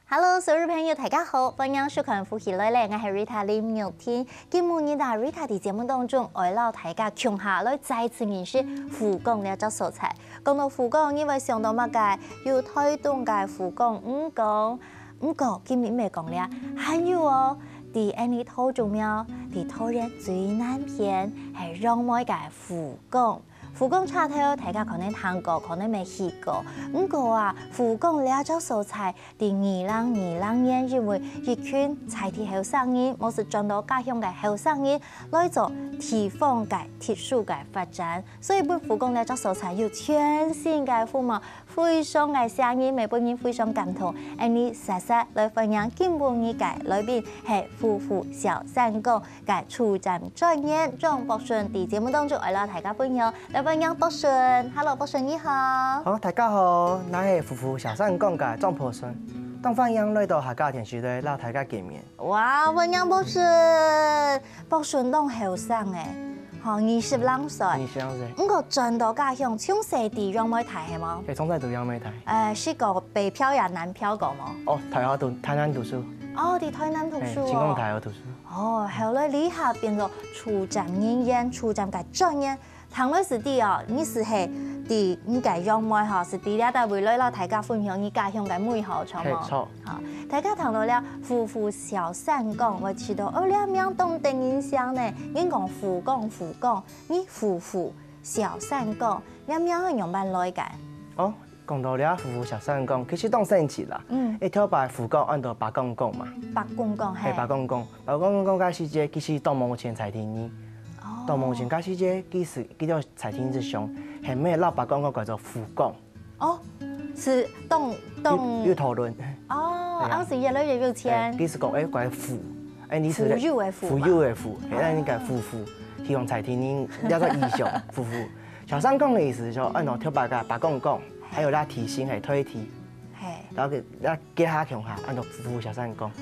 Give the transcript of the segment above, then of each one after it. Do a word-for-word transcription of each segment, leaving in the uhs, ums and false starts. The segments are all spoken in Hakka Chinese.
Hello，所有朋友，大家好，歡迎收看《福氣來了》，𠊎係Rita林玉婷。今晡日啊，Rita在節目當中愛摎大家共下來再次認識湖廣這隻所在。講到湖廣，你會想到麼个？有臺東个湖廣五港，毋過今日毋係講這，還有哦，在𫣆俚桃竹苗，在桃園最南片，係楊梅个湖廣。 湖廣車頭，大家可能聽過，可能乜去過。毋過啊，湖廣這隻所在，在二零二零年，因為一群在地後生人，無就轉到家鄉个後生人，來做地方个特殊个發展，所以分湖廣這隻所在有全新个風貌，非常个吸引，乜分人非常感動。恁呢，煞煞來歡迎今晡日个來賓，係湖湖小三公个處長專員張博順，在節目當中愛摎大家分享。 來歡迎博順，Hello，博順你好。好，大家好，𠊎係湖湖小三公个張博順，當歡迎來到客家電視台摎大家見面。哇，歡迎博順，博順當後生欸，吼，二十零歲。二十零歲。毋過轉到家鄉，從細在楊梅大係無？對，從細在楊梅大。呃，係講北漂也南漂過無？哦，台灣讀，台南讀書。哦，在台南讀書哦。嘿，成功台灣讀書。哦，後來這下變做處長人員，處長个專員， 聽來就知哦，你就係在你个楊梅吼，就在這搭位來摎大家分享你家鄉个美好，著無？嘿，著。好，大家聽到這湖湖小三公，會知道，哦，這名當得人惜呢。人講湖廣湖廣，你湖湖小三公，這名係仰般來个？哦， 講到這湖湖小三公，其實當神奇啦。嗯。一頭擺湖廣安到伯公公嘛。伯公公，嘿。嘿，伯公公，伯公公該時節其實當無錢在地呢。哦。當無錢該時節，其實佢兜在地之上，係毋係摎伯公公改做湖廣？哦，係當，當有，有討論。哦，對啊。啊，係越來越有錢。嘿，其實講，欸，改湖，欸，你是富有的富嘛。富有的富，嘿，啊。那你改湖湖，希望在地人了解意象，湖湖。小三公的意思就，哎，喏，頭擺个伯公公， 還有這地形个推題，嘿。然後佮，佮結合共下，安到湖湖小三公。哦，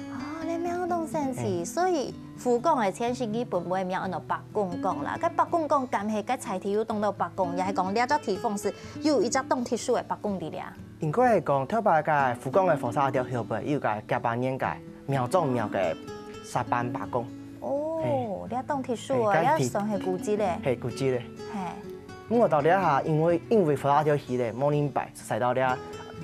這名當神奇，嘿。所以湖廣个前身佢本來名安到伯公公啦。該伯公公敢係該在地有當多伯公，也係講這隻地方係有一隻當特殊个伯公在這？應該係講，頭擺个湖廣个火車頭後背有个幾百年个 廟長廟个石板伯公。哦，嘿。這當特殊哦，嘿，該地，這算係古蹟咧。嘿，古蹟咧。嘿。毋過到這下，因為，因為火車頭起咧，無人拜，就徙到這，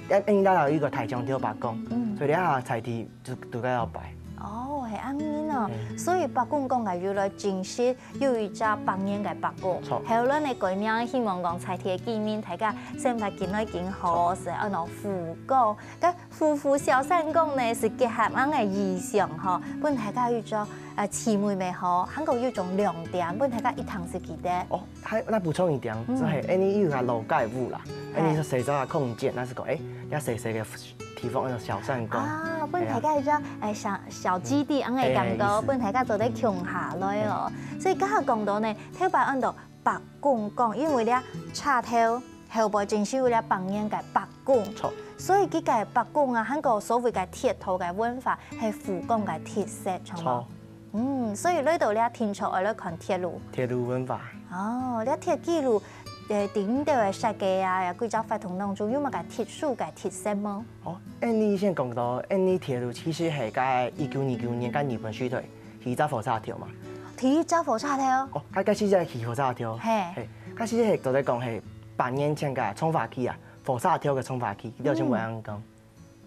因，因為這有一個大將頭伯公，嗯。所以這下在地就，就該要拜。哦，係恁樣哦。嘿。所以伯公公个由來真實有一隻百年个伯公。著。後來呢，改名希望講在地个居民，大家生活緊來緊好，著。係安到湖廣。該 湖湖小三公呢，係結合恁个意象吼，分大家有一種，呃，趣味也好，還過有一種亮點，分大家一聽就記得。哦，還，那補充一點，嗯。就係，哎，你有个老街舞啦，哎，嘿。你是誰知道空間，那是講，哎，要誰誰个地方有小三公。啊，分大家一種，哎，小，小基地恁个感覺，哎，意思。分大家做得共下來哦。嗯。所以剛剛講到呢，頭擺安到伯公公，因為這車頭 後背真係有這百年个伯公。著。所以佢个伯公啊，還過所謂个鐵道个文化，係湖廣个特色，著無？著。嗯，所以來到這定著愛來看鐵路。鐵路文化。哦，這鐵路，呃，在你兜个設計啊，也規劃活動當中，有麼个特殊个特色無？哦，恁呢先講到，恁呢鐵路其實係在一九二九年佮日本衰退，起一隻火車頭嘛。起一隻火車頭？哦，該，該時節起火車頭。嘿。嘿，該時節係做得講係 百年前个重發區啊，火車頭个重發區，你有聽過恁樣講？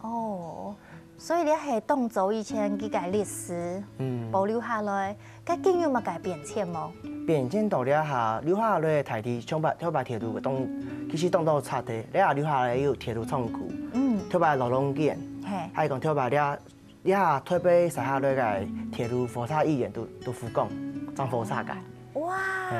哦，所以這係當早以前佢个歷史，嗯。保留下來，該今有麼个變遷無？變遷到這下，留下來个大體，像白，像白鐵路个當，其實當多拆忒，這下留下來有鐵路倉庫，嗯。像白羅龍間，嘿。還有講像白這，這下特別徙下來个鐵路火車醫院都，都湖廣，裝火車个。哇！嘿。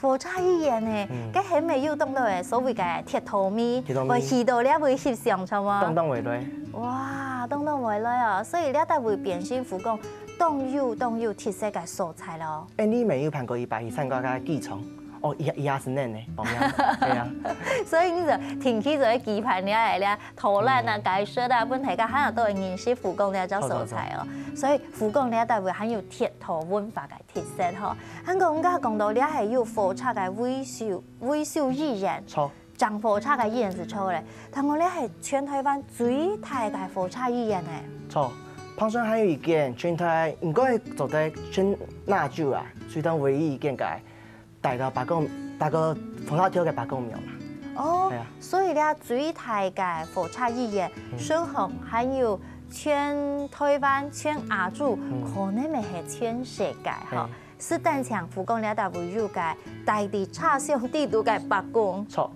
火車醫院呢，嗯。該係毋係有當多个所謂个鐵道迷，鐵道迷。會去到這位翕相，著無？當當會來。哇，當當會來哦，所以這搭位變成湖廣當有當有特色个所在咯。哎，你乜有辦過一擺去參加个機場？哦，也，也係恁呢，報名，對啊。所以你就定期就會舉辦這个這導覽啊、嗯。解說啊，分大家還有都會認識湖廣這隻所在哦。著，著，著。所以湖廣這搭位還有鐵道文化个 特色吼。還過𠊎講到這係有火車个維修，維修醫院。著。裝火車个醫院就著咧。聽講這係全臺灣最大个火車醫院呢。著，旁邊還有一間全臺應該做得全亞洲啊，全臺唯一一間个，大个伯公，大个火車頭个伯公廟嘛。哦，係啊。所以這最大个火車醫院，嗯。順行還有全臺灣、全亞洲，嗯。可能乜係全世界吼。係。 斯坦強福岡這搭位有个大地車廂底肚个伯公。著。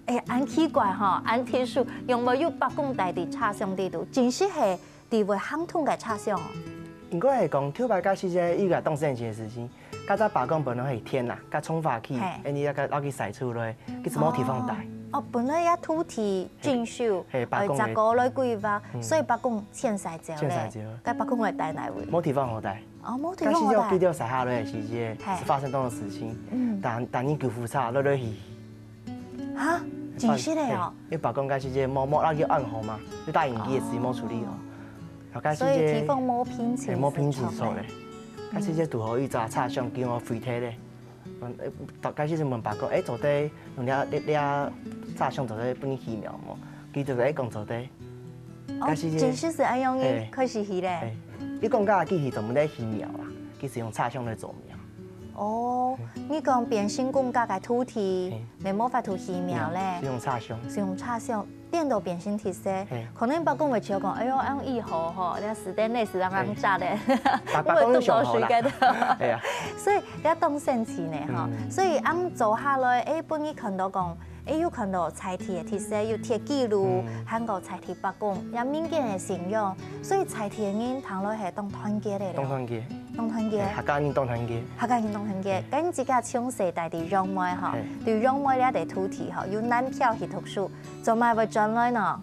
欸，恁奇怪吼，恁特殊，仰會有伯公大地車廂底肚，真實係地位行動个車廂哦。應該係講，頭擺該時節有一個當神奇个事情，該隻伯公本來係田啊，該種花期，嘿。恁樣該落去徙出來，佢就無地方戴。哦，哦，本來這土地徵收，嘿，嘿，伯公个。呃，十個來規劃，嗯。所以伯公遷徙走咧，遷徙走。該伯公會戴哪位？無地方好戴。 哦，無地方好戴。該時節佢兜徙下來个時節，嘿。係發生當多事情，嗯。但，但因救護車來來去去。哈？真實个哦？嘿，因為伯公該時節無，無落去安好嘛，就答應佢个事無處理哦。哦。然後該時節，所以地方無平靜，嘿，無平靜就著咧。嗯。該時節堵好一隻車廂，叫做飛鐵咧。 嗯，呃，大概就是問伯公，欸，做得用這，這，這車廂做得分你起廟無？佢就係講做得。哦，該時節，真實係恁樣个，嘿。開始起咧。嘿，佢講該機器全部在起廟啦，佢係用車廂來做廟。哦，嗯。你講變成公家个土地，嘿。乜無法度起廟咧。嗯，係用車廂。係用車廂。 顛倒變成特色，嘿。可能伯公會笑講，哎喲，恁樣以後吼，這stainless恁樣紮咧，嘿。伯，伯公就想好啦。會堵著水个。哎呀。所以這當神奇呢，吼。嗯。所以恁樣做下來，欸，分你看著講，欸，有看著在地个特色，有鐵枝路，嗯。還過在地伯公，這民間个信仰，所以在地个人聽落係當團結个咯。當團結。當團結。嘿，客家人當團結。客家人當團結，嘿。跟自家從細戴在楊梅吼，嘿。對楊梅這塊土地吼，有南漂去讀書， 做麼會轉來呢？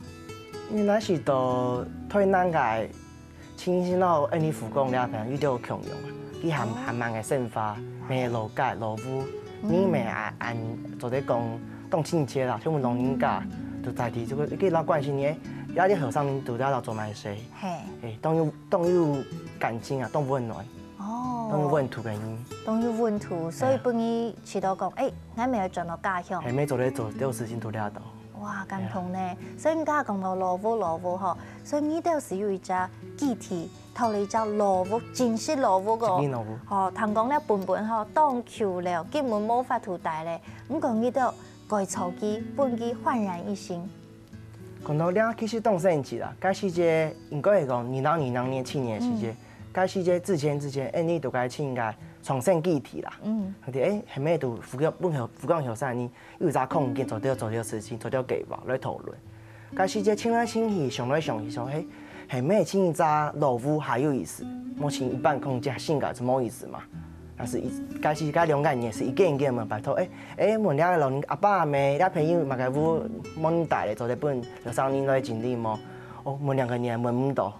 因為該時到臺南个親戚摎𠊎俚福岡這片有兜共樣，佢還，哦。還蠻个生活，乜老街老屋，嗯。人乜恁，恁做得講當親切啦，像老人家，就在地就會，佢摎關心你，欸，這兜後生人在這做麼个事，嘿。欸，當有，當有感情啊，當溫暖，哦。當有溫度个人。當有溫度，所以，哎呀。分你試著講，欸，𠊎乜愛轉到家鄉。嘿，乜做得做，兜事情做得到。 哇，感動呢！哎呀。所以你頭下講到老屋，老屋吼，所以你兜係有一隻基地，討了一隻老屋，真實老屋哦。真實老屋。吼，聽講這本本吼，當舊了，根本無法度戴咧。毋過你兜改造佢，分佢煥然一新。講到這，其實當神奇啦，該時節應該係講二零二零年七月个時節，嗯。該時節之前之前，𠊎俚都該尋該長生基地啦。嗯。佢講，欸，係毋係都福岡，本後，福岡後山呢， 有一隻空間做得做兜事情，做兜計畫來討論。該時節尋來尋去，想來想去，想，嘿，係毋係尋一隻老屋較有意思，莫尋一般空間，新个就無意思嘛。但是一，該時該兩個人係一間一間問，拜託，欸，欸，問這老人阿爸阿姆，這朋友麼个屋無人戴咧，做得分後生人來整理無？哦，問兩個人問毋著。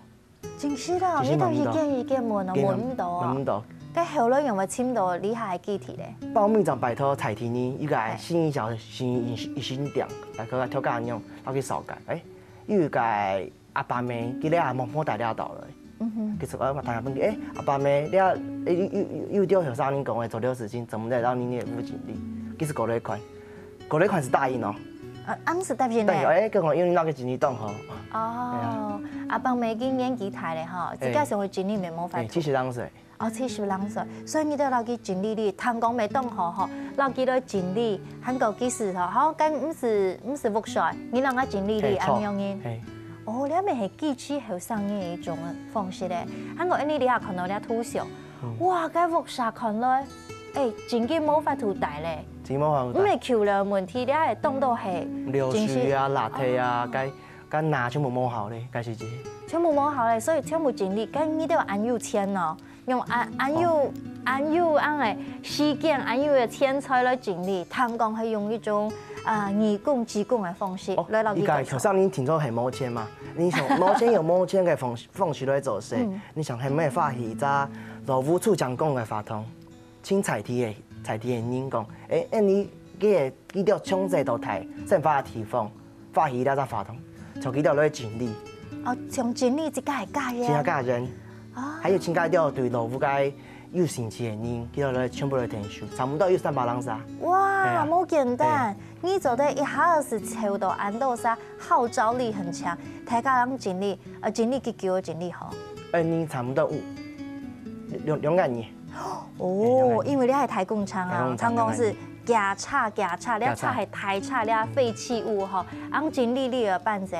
真實哦，真實你兜一間一間問哦，問毋著。問毋著啊。問毋著。該後來仰會尋著這下个基地咧？報名就拜託在地人，一個新義橋新義，義新店，來去調解人，然後去紹介。欸，有一個阿爸姆，佢這下無，無戴這兜咧。嗯哼。其實𠊎，𠊎打電話分佢，欸，阿爸姆，你啊，欸，有，有，有，有兜後生人講个做兜事情，做毋得，然後你，你也不盡力，其實過來看。 過來看係答應哦。呃，恁樣係答應个。答應，欸，結果因為該個整理當好。哦，哎呀。阿爸姆已經年紀大咧吼，哎。自家想愛整理乜無法度。哎，七十零歲。哦，七十零歲，所以你兜摎佢整理理，聽講乜當好吼，摎佢來整理，還過其實吼，吼，該毋係，毋係屋舍，你摎𠊎整理理，哎，恁樣个。著，哎。哦，這乜係支持後生人个一種方式咧。還過，恁樣你也看到這圖像，嗯。哇，該屋舍看來，哎，真个無法度戴咧。 真無效果。毋係舊了問題，這个當多係流水啊、真是垃圾啊，哦。該，該泥全部無效咧，該時節。全部無效咧，所以全部整理，該你兜恁有錢哦，用恁，恁有，哦。恁有恁个時間，恁有个錢財來整理，聽講係用一種，啊，義工、志工个方式，哦，來摎佢改造。你講後生人聽說係無錢嘛，你想無錢用無錢个方式，方式來做事，嗯。你想係毋係發起一隻老屋出講个活動？ 請在地个，在地个人講，欸，恁樣佢个，佢兜從細到大，生活个地方，發起這隻活動，從佢兜來整理。哦，從整理自家个家園。自家家園。哦。還有請佢兜對老屋个，有興趣个人，佢兜來全部來𢯭手，差毋多有三百零儕。哇，係啊。無簡單！你做得一下子就籌到恁多儕，號召力很強。大家人整理，呃，整理幾久个整理吼？二年差毋多有兩兩個月。哦，因為你還大工程啊，大工程，聽講係兩個月。行車行車，你車係大車，你廢棄物吼，人整理你个伴奏。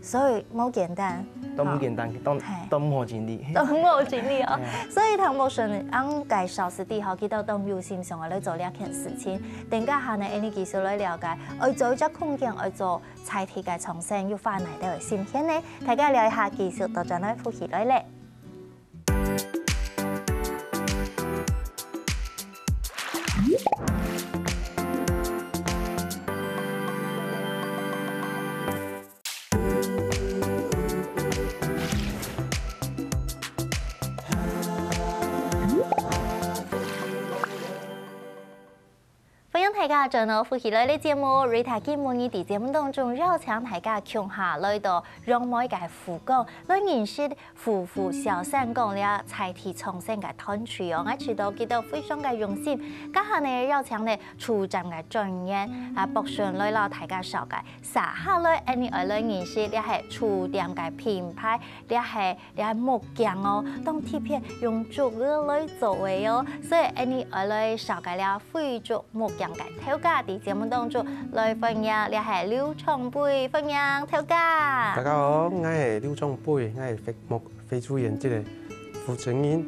所以無簡單，都無簡單，都，係。都無好整理。都無好整理哦。係。所以唐博士，恁介紹師弟吼，佢兜當有心想愛來做這件事情。等下呢，𫣆俚繼續來了解，愛做一隻空間，愛做在地个創生，又花哪兜个心血呢？大家尞一下，繼續倒轉來福氣來了。 歡迎大家轉到福氣來了節目，Rita今晡日在節目當中邀請大家共下來到楊梅个湖光，來認識湖湖小山谷這在地創生个團隊哦。𠊎知道佢兜非常个用心，這下呢邀請呢駐站个專員啊博順來摎大家紹介。接下來，𫣆俚愛來認識這係駐店个品牌，這係 這係木匠哦，當特別用竹仔來做个哦。所以，𫣆俚愛來紹介這惠竹木匠个頭家，在節目當中來歡迎，這係劉長輩，歡迎頭家。大家好，𠊎係劉長輩，𠊎係惠木，惠竹園這个負責人，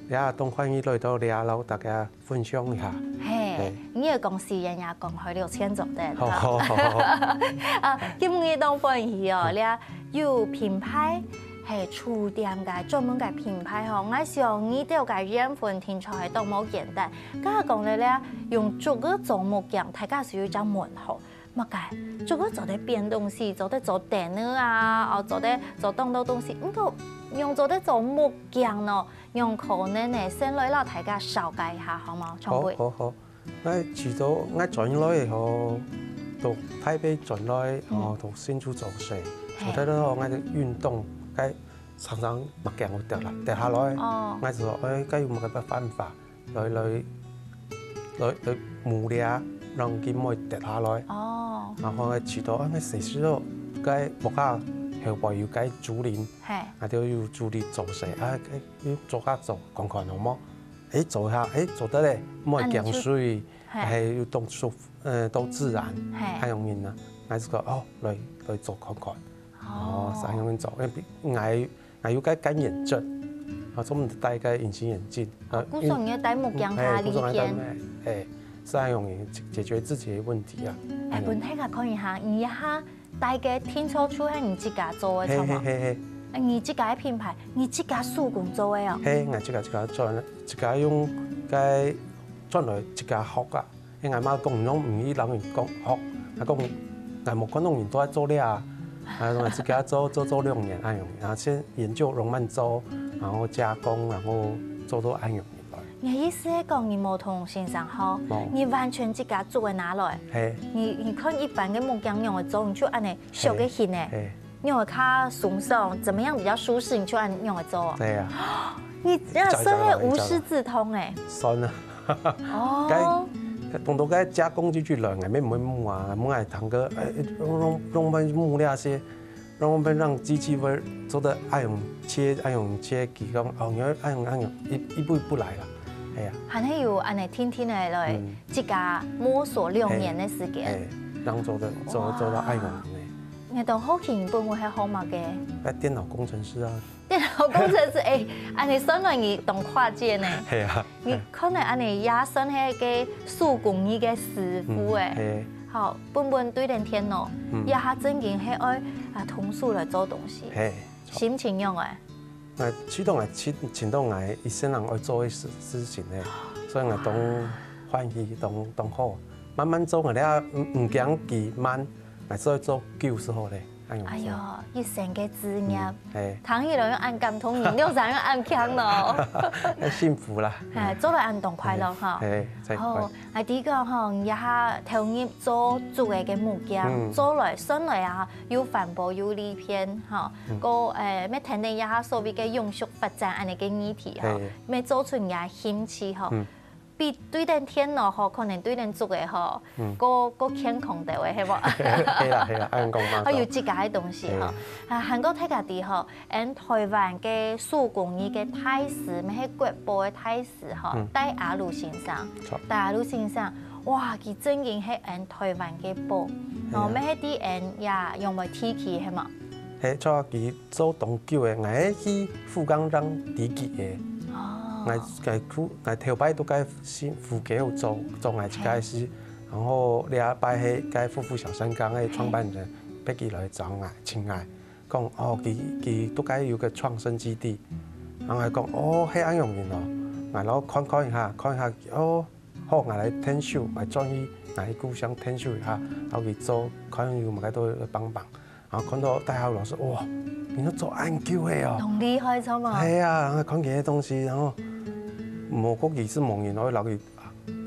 也當歡喜來到這摎大家 分享一下。嘿，嘿。你个講時間也講開了千種的。好，好，好，好。啊，今晡日當歡喜哦，嗯。這有品牌，嘿，駐店个專門个品牌吼，𠊎想你兜个緣分定著係當無簡單。剛剛講了這，用竹仔做木匠，大家係有一隻問號。 麼个？竹仔做得編東西，做得做凳仔啊，哦，做得做當多東西。毋過，仰做得做木匠呢？仰可能呢？先來摎大家紹介一下，好無？長輩。好，好，好。𠊎起初，𠊎轉來以後，從台北轉來，嗯。哦，從新竹做事，嘿。做得了後，𠊎个運動，該常常目鏡會跌落，跌下來。哦。𠊎就說，哎，該有麼个辦法？ 來，來，來，來磨這，讓佢毋會跌下來。哦。然後呢，試著啊，該細時候，該屋下後背有該竹林，嘿。啊，就有竹林做事，啊，該，你做下做看看好無？誒，做下，誒，做得咧，毋會驚水，恁樣就，嘿。還有當舒服，呃，當自然，嘿。恁樣人啊，𠊎就講，哦，來，來做看看。哦。哦，係恁樣做，因為𠊎 𠊎有該乾眼症，啊，做毋得戴該隱形眼鏡。哦，啊，故所你愛戴目鏡較利便。嗯，嘿，故所𠊎戴，哎，是恁樣解，解決自己的問題啊。哎，分大家看一下，你這下戴个定著就係你自家做个，嘿，著無？嘿，嘿，嘿。哎，你自家个品牌，你自家手工做个哦。嘿，𠊎自家，自家做，自家用該轉來自家學啊。 因為𠊎媽講，你攏毋去摎人講學，𠊎講，𠊎無看到人都在做這啊，啊，𠊎自家做，做，做兩年，哎喲，然後先研究龍曼舟，然後加工，然後做做哎喲，你意思係講，你無同先生學，無。你完全自家做个拿來？嘿。你，你看一般个木匠仰會做，你就恁樣學个形呢？嘿，嘿。 仰會較鬆爽，怎麼樣比較舒適，你就恁仰會做哦。對啊。你這樣算係無師自通欸。算啊。哦。該，當多該加工進去了，𠊎乜毋會摸啊，摸來堂哥，哎，弄，弄，弄，摸那些，弄，讓機器會做得恁樣切，恁樣切，佢講，哦，你愛恁樣，恁樣，一，一步一步來啦。哎呀。還係有恁樣定定个來，嗯。自家摸索六年个時間。嘿，嘿，讓做得，做，做到恁樣呢。 你當好奇你本身係學麼个？哎，電腦工程師啊。電腦工程師，哎，恁樣算來你當跨界呢。係啊。你可能恁樣也算係个手工藝个師傅欸。嗯，嘿。好，本本對等電腦，嗯。這下正經係愛啊，動手來做東西。嘿，著。心情仰仔？ 𠊎試著𠊎試，試著𠊎一生人愛做个事，事情呢，所以𠊎當歡喜，當，當好。慢慢做，𠊎這毋，毋驚佢慢，𠊎做，做久就好咧。恁樣。哎喲，一生个志業，係，聽起來又恁感動人，又想又恁慶咯。很幸福啦。哎，做到恁當快樂哈。係，真快。哦，啊，第一个吼，你這下投入做竹仔个木匠，嗯。做來算來啊，又環保又利便哈。嗯。過，誒，乜談談這下所謂个永續發展恁樣个議題哈，係。乜做出你个興趣哈。嗯。 比對等電腦吼，可能對等竹仔吼，嗯。過，過健康兜仔，係無？係啦，係啦，恁樣講嘛。哦，有自家个東西吼。係。啊，還過大家知吼，𫣆台灣个手工藝个大師，乜係國寶个大師吼，嗯。戴阿魯先生。著。戴阿魯先生，哇，佢正經係𫣆台灣个寶。係啊。哦，乜係在𫣆這楊梅地區，係無？係，著，佢 做當久个，𠊎係去福岡正知佢个。哦。𠊎，𠊎去，𠊎頭擺都該先附近有做，做𠊎自家个事，然後這擺係該夫婦小三剛个創辦人，嘿。別佢來找𠊎，請𠊎，講，哦，佢，佢都該有個創生基地。然後𠊎講，哦，係恁樣个哦。𠊎然後看看一下，看一下，哦，好，𠊎來𢯭手，𠊎轉去，𠊎去故鄉𢯭手一下，然後去做，看有麼个都幫忙。 然後看到戴阿魯老師，哇，你都做恁久个哦。當厲害，著無？係啊，然後看佢个東西，然後無過幾時無人，𠊎摎佢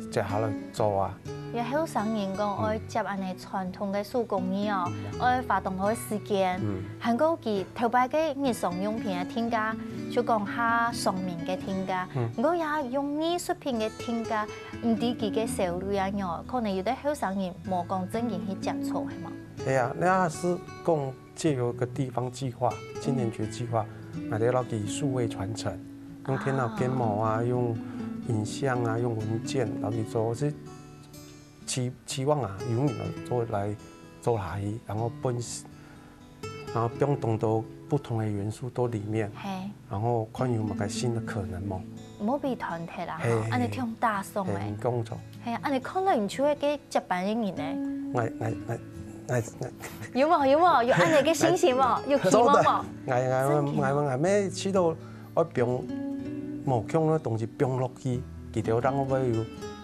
接下來做啊。有後生人講，嗯。愛接恁樣傳統个手工藝哦，嗯。愛花當多个時間。嗯。還過佢頭擺个日常用品个定價，就講較常民个定價。嗯。毋過也用藝術品个定價，毋知佢个銷路啊樣，可能有个後生人無講正經去接觸，係無？ 係啊，該係講藉由个地方計畫，青年局計畫，𠊎兜摎佢數位傳承，用電腦建模啊，用影像啊，用文件摎佢做，係期，期望啊，有人來做，來做下去，然後分，然後放當多不同个元素到裡面，嘿。然後看有麼个新个可能無？毋好分佢斷忒啦，嘿，吼，恁樣忒大眾咧。嘿，你講著。 係啊，恁樣看來你就係个接班个人呢。𠊎，𠊎，𠊎，𠊎，𠊎，有無？有無？有恁樣个信心無？有期望無？𠊎，𠊎，𠊎，𠊎，𠊎，每次都愛放無共樣个東西放落去，佢兜正會有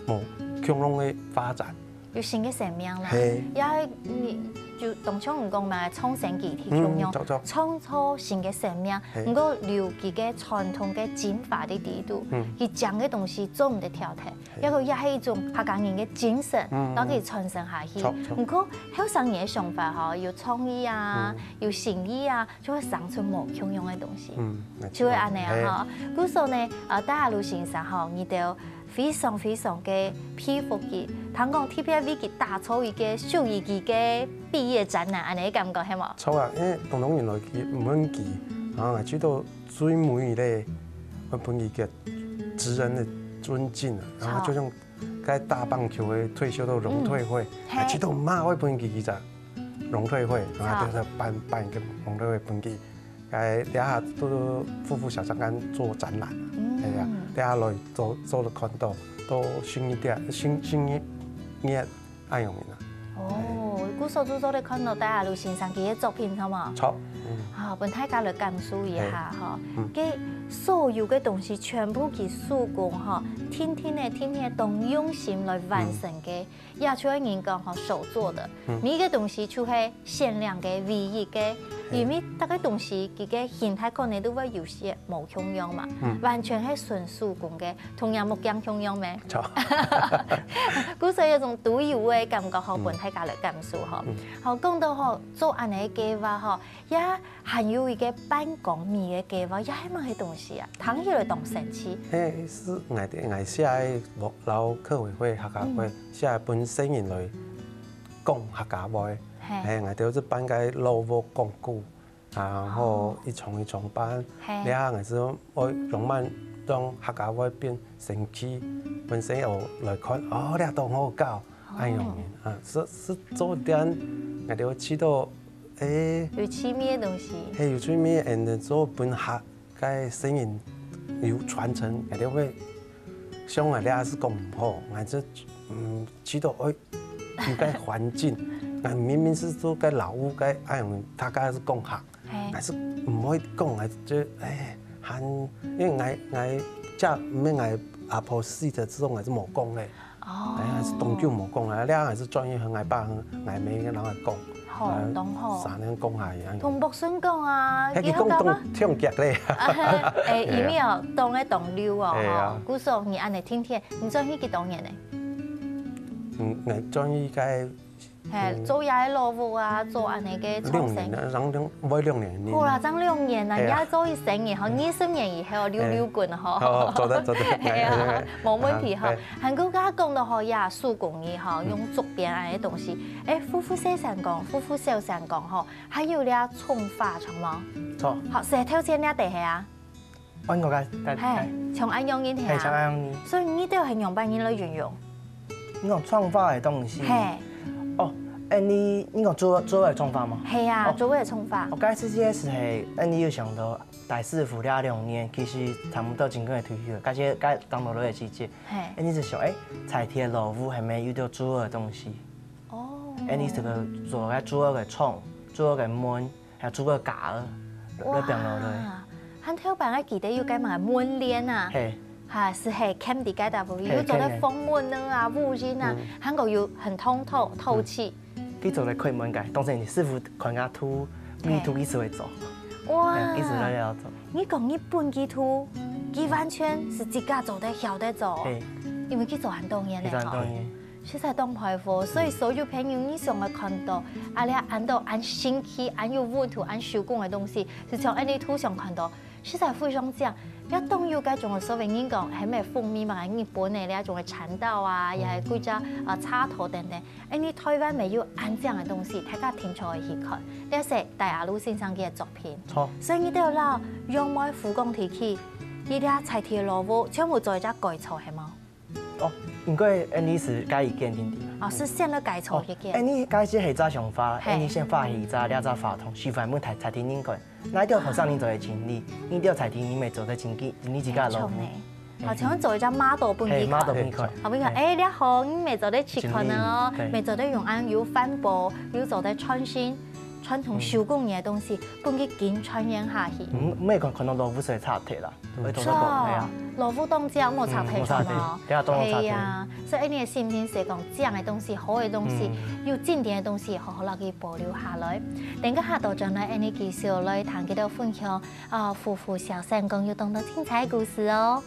無共樣个發展。有新个生命啦。係。也你就當像你講嘛，創新佢去共樣，嗯，著，著。創造新个生命，係。毋過留佢个傳統个精華在裡肚，嗯。佢靚个東西做毋得淘汰。 抑个也係一種客家人个精神，嗯，然後佢傳承下去。著，著。毋過後生人个想法吼，有創意啊，嗯。有新意啊，就會生出無共樣个東西。嗯，就會恁樣啊，係。吼。故所呢，呃，戴阿魯先生吼，𠊎兜非常非常个佩服佢。聽講特別為佢打造一個屬於佢个畢業展覽，恁樣个感覺係無？著啊，因為當多人來佢問佢，啊，𠊎知道最尾咧，會分佢个職人个尊敬啊，然後就像 該打棒球个退休个榮退會，嗯，啊，嘿。這都嘛會分佢去隻榮退會，啊，嘿。就是辦，辦一個榮退會分佢。該這下都夫婦小三剛做展覽，嗯。哎呀，這下來做，做了看到，都新一點，新，新一頁恁樣个啦。哦，故所就做得看到戴阿魯先生佢个作品，好無？著，嗯。啊，分大家來感受一下，嘿。吼。嗯。該所有个東西全部佢手工，吼，定定仔，定定仔，當用心來完成个。嗯。 也就係人講吼，手做的，嗯。每一個東西就係限量个、唯一个，嘿。因為逐個東西佢个形態可能都會有些無共樣嘛，嗯。完全係純手工个，同樣木匠共樣咩？著。故所有種獨有个感覺吼，嗯。分大家來感受吼。嗯。好，講到吼，做恁樣个計畫吼， 也還有一個半工米个計畫，也係麼个東西啊？聽起來當神奇。嘿，係𠊎兜，𠊎寫个無，摎客委會、客家會，嗯。寫个分細人來講客家話。嘿。嘿，𠊎兜係辦个老屋講古，啊，然後一場一場辦。哦。嘿。這下𠊎係愛用慢用客家話變成句，分細人來看，哦，這當好搞。 恁樣个，哦。啊，係，係做點，𠊎兜試著，誒，有趣味个東西。嘿，有趣味，and做分下个細人有傳承，𠊎兜會，像𠊎兜也係講毋好，𠊎就，嗯，試著，誒，有个環境，𠊎明明係做个老屋个，恁樣，大家係講客，嘿。𠊎係毋會講，𠊎就，誒，還，因為𠊎，𠊎，這毋係𠊎阿婆死忒之後，𠊎就無講咧。 哦。哎呀，係當久無講啊，這下係專業同𠊎爸、𠊎姆个人來講。哦。好，當好。三年講下樣。同博順講啊，佢好講當暢腳咧。欸，因為哦，當个當溜哦，係啊。吼，故所你恁呢天天，你轉去幾多年呢？嗯，𠊎轉去該，係，做這个老屋啊，做恁呢个創新。兩年啊，正兩，會兩年。好啦，正兩年啊，係啊。你也做一生意吼，二十年以後溜溜滾吼。好，好，做得，做得。係啊，無問題吼。係。還過剛剛講到吼，呀，手工藝吼，用竹編恁呢東西，欸，夫婦小三公，夫婦小三公吼， 還有這種花，著無？著。好，係頭前這底下啊。哦，𠊎个，係，像恁樣个係啊。係，像恁樣个。所以你兜係仰般人來運用？你講種花个東西。係。哦，恁呢，你講做，做个種花嗎？係啊，哦。做个種花。哦，該時節係，恁呢有想到戴師傅這兩年，其實差不多正經个退休，該時該當勞碌个時節，係。恁呢就想，欸，在地个老屋係無有兜做个東西。哦。恁呢這個做个做个窗，做个門， 還有做个架仔，來，來變落來。哇，還頭擺𠊎記得有該麼个門簾啊，係。哈，係係，崁在該搭位，係，有做得崑，防蚊仔啊、烏蠅啊，嗯。還過有很通透、透氣。嗯。佢做得開門个，當時你師傅看个圖，係。你圖佢就會做。哇，係，佢就來了做。你講日本个圖，佢完全係自家做得、曉得做，係。因為佢做恁多年了吼。佢做恁多年。 實在當佩服，所以所有朋友你想愛看到，啊，這恁多恁新奇、恁有溫度、恁手工个東西，係像恁呢圖上看到，實在非常靚。也當有該種个所謂人講，係無風味嘛，日本个這種个蠶豆啊，也係幾隻啊茶頭等等。恁呢台灣無有恁靚个東西，大家定著愛去看。這係戴阿魯先生个作品。著。所以你兜摎楊梅湖光地區，佢這在地个老屋，全部做一隻改造，係無？ 哦，應該恁呢係該一間定定。哦，係先來改造一間。哦，恁呢該係係一隻想法，係。恁呢先發起一隻這隻活動，示範分在，在地人看。哪一條後生人做得清理，哪一條在地人乜做得清理，清理自家个老屋。係。哦，像做一隻model分佢看。係，model分佢看。好，分佢看，係。欸，這好，你乜做得去看哦，清理，對。乜做得用恁有環保，又做得創新，傳統手工藝个東西，分佢緊傳承下去。嗯，毋係看，看到老屋係差忒啦。 會做得講，係啊。老屋當靚，莫拆忒，嗯，莫拆忒，著無？對啊，當莫拆忒。係啊，所以恁呢个心情係講，靚个東西、好个東西、嗯。有經典个東西，好好落去保留下來。等一下倒轉來，恁呢繼續來聽佢兜分享，啊，夫婦小三公有當多精彩个故事哦。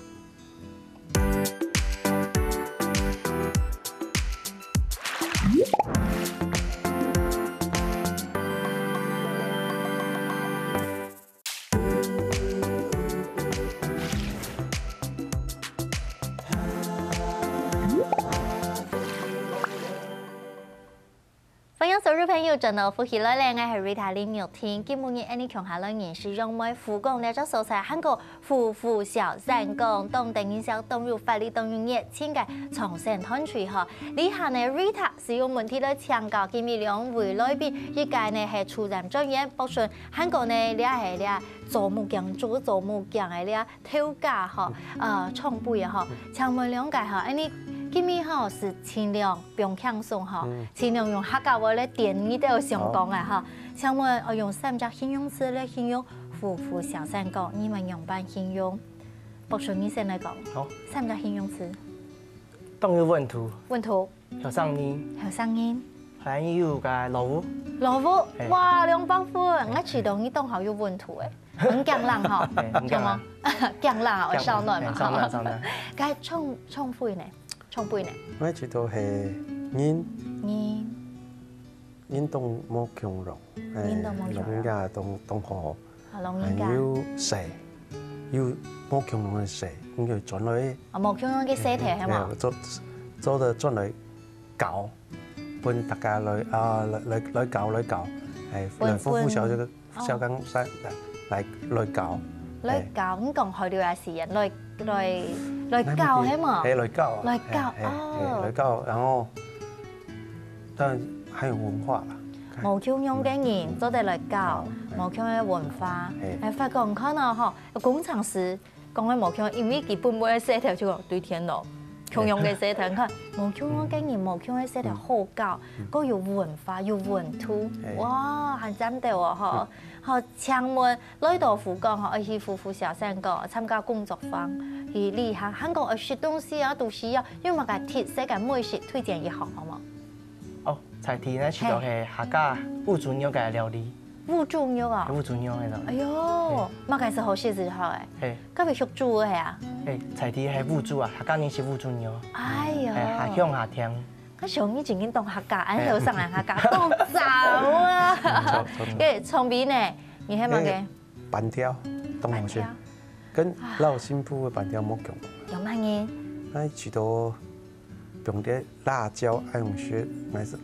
歡迎所有朋友轉到福氣來了，𠊎係Rita林玉婷。今晡日恁呢共下來認識楊梅湖光這隻所在，還過夫婦小三公，當得人惜，當有活力，當有熱情个長生團隊吼。這下呢，Rita 係有問題來請教今晡日兩位來賓，一個呢係自然專員，博順，還過呢，這係這做木匠，做做木匠个這頭家吼，呃，創辦个吼。請問兩個吼，恁呢今晡日吼係盡量放輕鬆吼，嗯。盡量用客家話來點你兜想講个吼。好。請問，呃，用三隻形容詞來形容夫婦小三公，你們仰般形容？博順，你先來講。好。三隻形容詞。當有溫度。溫度。 後生人。後生人。還有个老屋。老屋，嘿。哇，兩百分，𠊎試著你當好有溫度誒，毋驚冷吼，嘿，毋驚冷。驚無？驚冷哦，驚冷，燒暖嘛，嘿，燒暖，吼。燒暖。該創，創富呢？創富呢？𠊎試著係人，人。人當無共樣，人當無共樣。誒，老人家當，當好。 啊，老人家。還有細，有無共樣个細，應該轉來。啊，無共樣个細頭，係無？對，做，做得轉來教，分大家來，啊，來，來，來教，來教，哎，分，來夫婦小這個，分，哦。小剛來，來，來教。來教，哎。你講好了啊，是啊，來，來，來教，係無？哎，來教啊，來教，哎，哎，哦。哎，來教，然後，當然還有文化啦。無共樣个人做得來教，嗯。無共樣个文化。嘿。哎，發覺你看哦，吼，工程師講个無共樣，因為佢本本个舌頭就講對天咯，共樣个舌頭，你看，無共樣个人，無共樣个舌頭好教，嗯。閣有文化，有溫度，嘿。哇，還讚得哦，吼。嗯。好，請問來到湖光吼，愛去湖湖小三角參加工作坊，去旅行，還講愛食東西啊，都需要，有麼个特色个美食推薦一下好無？哦，在地呢，食到係客家烏豬肉个料理。烏豬肉啊？烏豬肉該種。哎喲，嘛个係好食就好欸。係。該會熟煮个係啊？係，在地係烏豬啊，客家人食烏豬肉。哎喲。係，下香下甜。該小你正經當客家，俺後生人客家，當早啊。嗯，著，著，著。欸，聰明呢，你係麼个？粄條，當好食。粄條。跟老新婦个粄條無共。有麼个？該食到放點辣椒，愛用食，還係，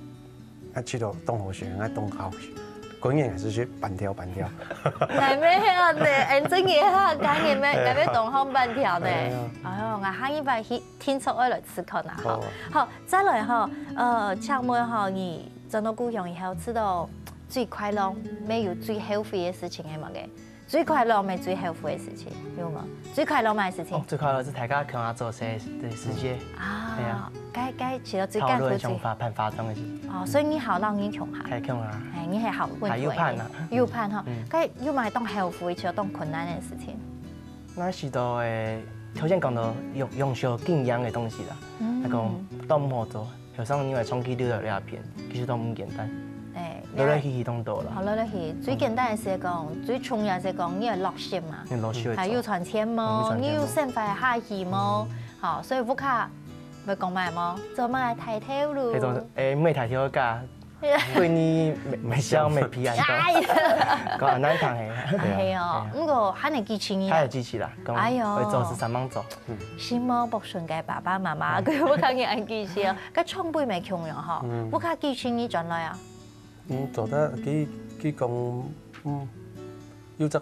啊，食到當好食，還當好食。過年還係食粄條，粄條。還沒有呢，哎，真个哈，今年沒，還沒懂好粄條呢。哎呀。哎喲，𠊎下一擺去聽說愛來試看啊，吼。哦。好，再來吼，呃，請問吼，你轉到故鄉以後，食到最快樂，沒有最後悔个事情係麼个？ 最快樂乜最後悔个事情，有無？最快樂麼个事情？哦，最快樂係大家共下做事个時節。啊，係啊。該，該其實最艱苦个事情。討論想法、辦法當然係。哦，所以你好摎人共下。係，共下。哎，你係好問題。還有伴啊。有伴吼，嗯。該有麼个當後悔、就當困難个事情？該時到誒，頭先講到用，用手經營个東西啦，嗯。來講，當毋好做。 有時候你會長期留在這片，其實都毋簡單。哎，來來去去當多啦。好，來來去，最簡單个係講，最重要係講你个落實嘛。你落實會做。還有賺錢無？嗯，有賺錢無？你有生活下去無？嗯。好，所以屋下會講麼个無？做麼个大頭路？該種，哎，毋係大頭家，對你無，無笑無皮啊，哎呀。講恁難聽嘿。係哦，哎呀。毋過還能支持你啊。還有支持啦，講，哎喲。會做係三萬做。 嗯。心無薄唇个爸爸媽媽，嗯。佢屋下人恁支持哦。該長輩乜共樣吼，嗯。屋下支持你轉來啊？嗯，做得，佢，佢講，嗯，有隻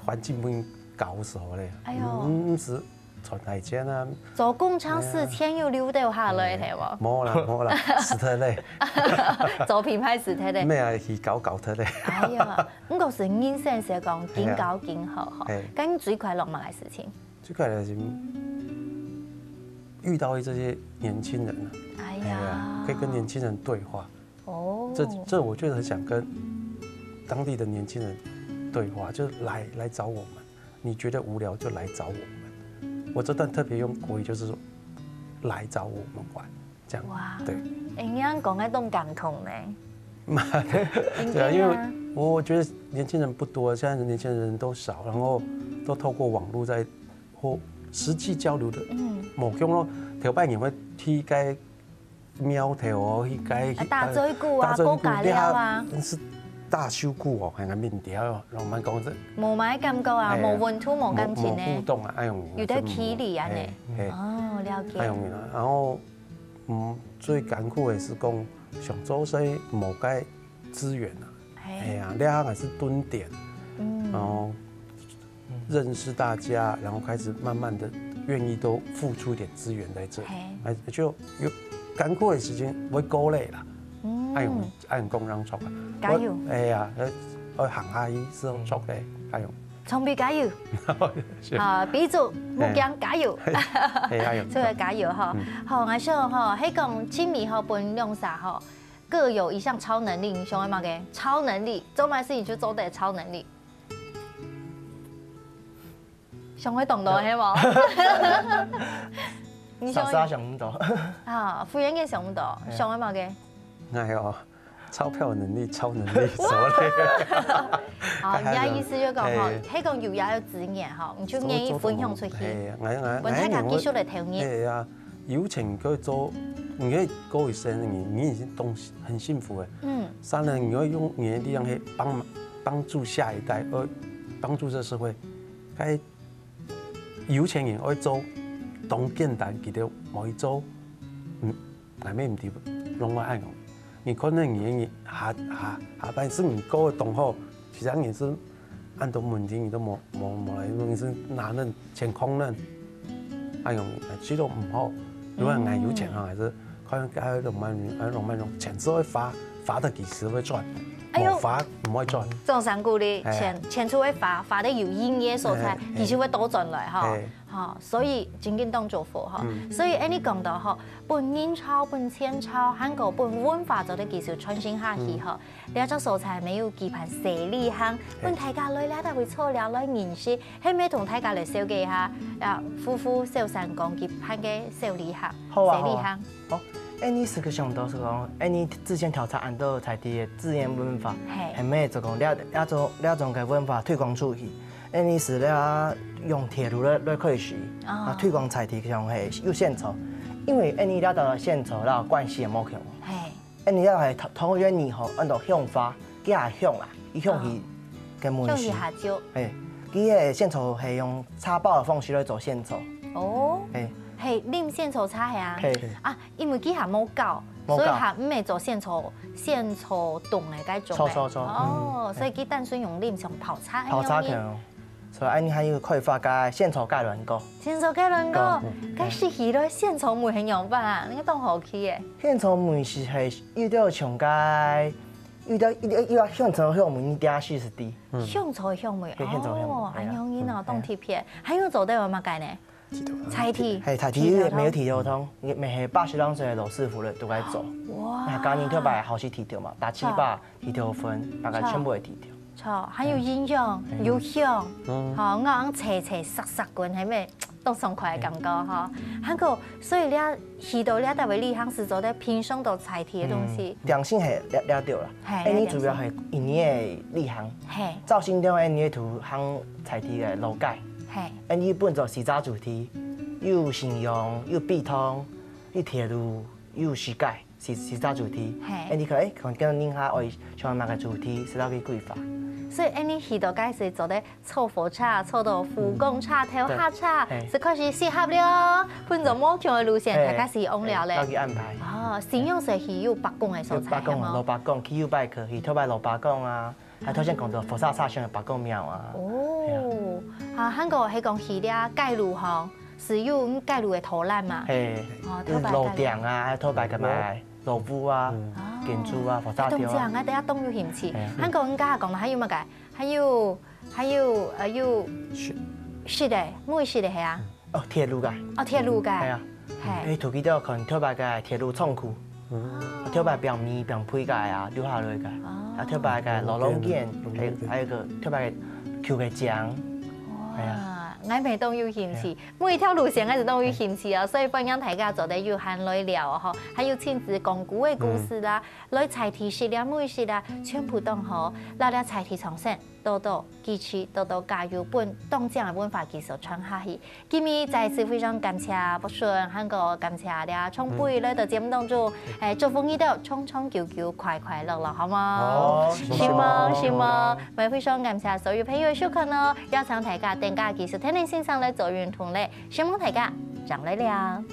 環境分你搞死好咧。哎喲。嗯，毋使賺大錢啊。做工程師錢有留到下來，哎呀。係無？無啦，無啦，死忒咧。做品牌死忒咧。毋係啊，去搞搞忒咧。哎呀，毋過係人生係講，緊搞緊好吼。哎呀。哎。該你最快樂麼个事情？ 最快樂係遇到這些年輕人啊。哎呀。哎呀，可以跟年輕人對話。哦。這，這我就很想跟當地的年輕人對話，就是來，來找我們，你覺得無聊就來找我們。我這段特別用國語，就是說，來找我們玩，這樣。哇，對。哎，你恁講个當感動呢。對啊，因為我覺得年輕人不多，現在的年輕人都少，然後都透過網路在 或實際交流的，嗯。無共咯。頭擺人會去該廟頭哦，去該，啊，打嘴鼓啊，打嘴鼓，過家了啊。這下係打手鼓哦，還有面條哦，浪漫講這，無麼个感覺啊，哎呀，無溫度，無感情呢。無，無互動啊，哎喲，有點距離啊呢。哎，哎。哦，了解。哎喲，然後，嗯，最艱苦的係講，想做事無該資源啊。嘿。哎呀，這下還係蹲點，嗯。然後 認識大家，然後開始慢慢地願意都付出一點資源在這。嘿。哎，就有艱苦的時間會過來啦。嗯。愛用，愛用工商作啊。加油。我，哎呀，呃，愛行下去，係用作个，愛用。聰明加油。是。啊，鼻祖，木匠加油。嘿，哎，哎，哎，出來加油哈。嗯。好，𠊎想哈，係講今晡日哈，分兩儕哈，各有一項超能力，你想愛麼个？超能力，做麼个事情就做得超能力。 想會動到，係無？你想，啥，啥想毋到。啊，忽然間想毋到，哎呀。想愛麼个？哎喲，鈔票能力、超能力，什麼嘞？好，你的意思就講吼，哎。係講有也有資源吼，你就願意分享出去，做，做，做，哎，哎，哎，分大家繼續來投入。哎呀，有錢可以做，你可以過一生，你，你已經東西很幸福了。嗯。當然，你會用你的力量去幫忙，幫助下一代，而幫助這社會。該 有錢人愛做當簡單，佢兜無去做，嗯，𠊎乜毋知，攏會恁樣。你看那年下下下半生你過得當好，其他人係恁多問題你都無無無來，你係拿那錢空那，哎喲，這都毋好。如果𠊎有錢啊，還是 看該浪漫人，啊，浪漫人，錢係會花，花得幾時會賺，哎喲。無花毋會賺。這種三句哩，哎。錢，錢係會花，花得有意義个所在，哎，哎。其實會倒轉來哈。哎。哈，所以真經當祝福哈。嗯。所以，恁樣講到哈，分人潮、分錢潮，還過分文化做得繼續傳承下去哈。嗯。這隻所在乜有舉辦細旅行，嘿。分大家來這位坐尞來認識， 係毋係同大家來紹介一下，啊，夫婦小三公舉辦个小旅行，好啊，小旅行。好啊。好，恁呢實際上都係講，恁呢之前調查恁多在地个自然文化，嘿。係毋係就講這這種這種个文化推廣出去，恁呢係咧用鐵路來來開始，哦。啊推廣在地上係有線索，因為恁呢這兜線索啦關係也無共。嘿。恁呢也係桃園二號，安到香花，佢也香啦，佢香氣个味緒。香氣下酒。嘿，佢个線索係用茶包个方式來做線索。哦。嘿。嘿，啉線索茶係啊。嘿。啊， 因為佢還無搞，無搞。所以還毋係做仙草仙草凍个該種个。著著著。哦，所以佢單純用啉像泡茶个用个。泡茶可能，所以恁呢還有開發个仙草雞卵糕。仙草雞卵糕，該食起來仙草味係仰般啊？你當好奇耶。仙草味係係有兜像該，有兜有兜有兜仙草香味，你等下試試滴。香草香味，嘿，仙草香味，哦，哎呀。恁樣呢，當特別。還有做得有麼个呢？ 在地。係，在地，在地頭湯。乜有在地湯，乜係八十零歲个老師傅咧，都在做。哇。該家人頭擺好食在地頭嘛，打七八在地頭粉，大概全部在地頭。著，還有營養，有香，吼，咬硬脆脆、沙沙滾，係無？當爽快个感覺吼。還過，所以這去到這搭位旅行係做得品嚐到在地个東西。嗯，點心係這這兜啦，係，恁呢主要係印尼个旅行。係。照新店恁呢就行在地个老街。 係。恁呢本做四隻主題，有信仰，有米湯，有鐵路，有世界，四四隻主題。係。恁呢可以，誒，可能跟人客愛像麼个主題，係要去規劃。所以恁呢去到該時做得坐火車，坐到湖光車、頭下車，係。係開始適合了，分做無共个路線，係。大家係往了咧。係，要去安排。哦，信仰係去有伯公个所在，有伯公，係無？老伯公，去有拜去，去頭擺老伯公啊， 還頭先講到佛沙沙鄉个伯公廟啊。哦，啊，還過係講去這街路吼，係有街路个導覽嘛。係，哦，頭擺街路。路頂啊，還頭擺个嘛，老屋啊，建築啊，佛沙雕啊。當靚啊，等下當有興趣。係啊。還過人家講還有麼个？還有還有呃有食个，美食个係啊。 哦，鐵路个。哦，鐵路个。係啊。係。誒，土雞都有可能特別个鐵路倉庫，特別放米放肥个啊，留下來个，啊，特別个老龍眼，還有還有个特別个舊个井。係啊。哇，𠊎乜當有興趣，每一條路線𠊎都當有興趣哦，所以歡迎大家做得有閒來尞哦，吼，還有親子講古个故事啦，來在地食个美食啦，全部當好，來來在地創生。 多多支持，多多加油，分當靚个文化繼續傳下去。今日再次非常感謝博順，還過感謝這長輩來到節目當中，誒，祝福你兜長長久久，快快樂樂，好無？好，承蒙，承蒙。乜非常感謝所有朋友收看哦，邀請大家等下繼續聽聽先生來做運動咧，承蒙大家，正來尞。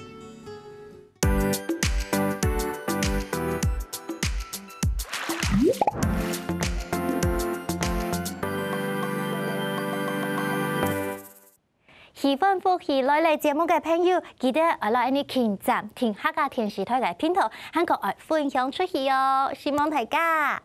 喜歡福氣來了節目个朋友，記得愛來恁呢撳讚，訂客家電視台个頻道，還過愛分享出去哦！承蒙大家！